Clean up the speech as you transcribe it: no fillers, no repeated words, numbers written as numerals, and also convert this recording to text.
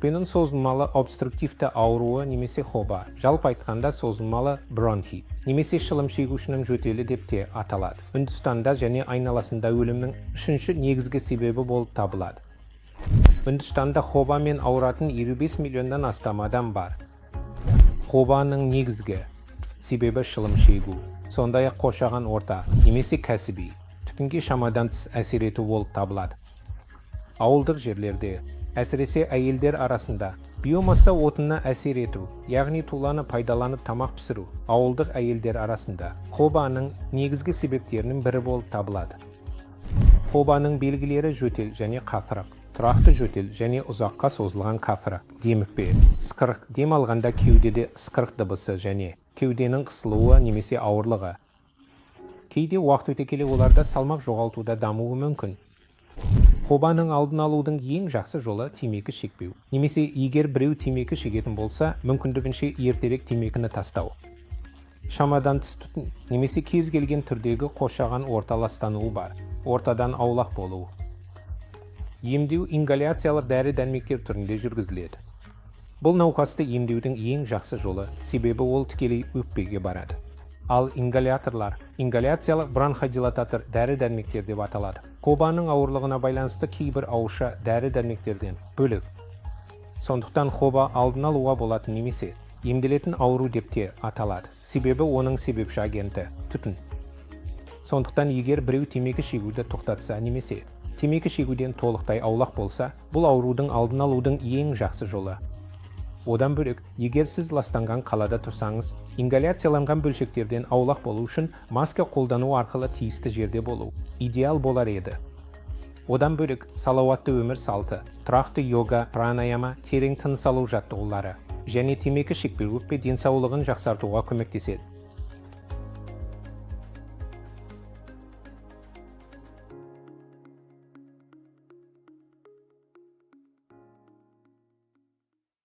Өкпенің созылмалы обструктивті ауруы немесе ХОБА, жалпы айтқанда, созылмалы бронхит немесе шылым шегушінің жөтелі деп те аталады, Үндістанда және айналасында өлімнің үшінші негізгі себебі болып табылады. Үндістанда ХОБАмен ауыратын 55 миллионнан астам адам бар. ХОБАның негізгі себебі шылым шегу, сондай-ақ қоршаған орта немесе кәсіби түтінге шамадан тыс әсер ету болып табылады. Ауылдық жерлерде, әсіресе әйелдер арасында, биомасса отынына әсер ету, яғни туланы пайдаланып тамақ пісіру, ауылдық әйелдер арасында ХОБАның негізгі себептерінің бірі болып табылады. ХОБАның белгілері: жөтел және қасырық, тұрақты жөтел және ұзаққа созылған қасырық, демікпе, ысқырық, дем алғанда кеудеде ысқырық дыбысы және кеуденің қысылуы немесе ауырлығы. Кейде уақыт өте келе оларда салмақ жоғалтуда дамуы мүмкін. ХОБАның алдын алудың ең жақсы жолы — темекі шекпеу немесе егер біреу темекі шегетін болса, мүмкіндігінше ертерек темекіні тастау. Шамадан тыс түтін немесе кез келген түрдегі қоршаған орта ластануы бар ортадан аулақ болу. Емдеу ингаляциялық дәрі-дәрмектер түрінде жүргізіледі. Бұл науқасты емдеудің ең жақсы жолы, себебі ол тікелей өкпеге барады. Ал ингаляторлар ингаляциялық бронходилататор дәрі-дәрмектер деп аталады. ХОБАның ауырлығына байланысты кейбір ауызша дәрі-дәрмектерден бөлек. Сондықтан ХОБА алдын алуға болатын немесе емделетін ауру деп те аталады, себебі оның себепші агенті — түтін. Сондықтан егер біреу темекі шегуді тоқтатса немесе темекі шегуден толықтай аулақ болса, бұл аурудың алдын алудың ең жақсы жолы. Одан бөлек, егер сіз ластанған қалада тұрсаңыз, ингаляцияланған бөлшектерден аулақ болу үшін маска қолдану арқылы тиісті жерде болу идеал болар еді. Одан бөлек, салауатты өмір салты, тұрақты йога, пранаяма, терең тыныс алу жаттығулары және темекі шекпеу өкпе денсаулығын жақсартуға көмектеседі.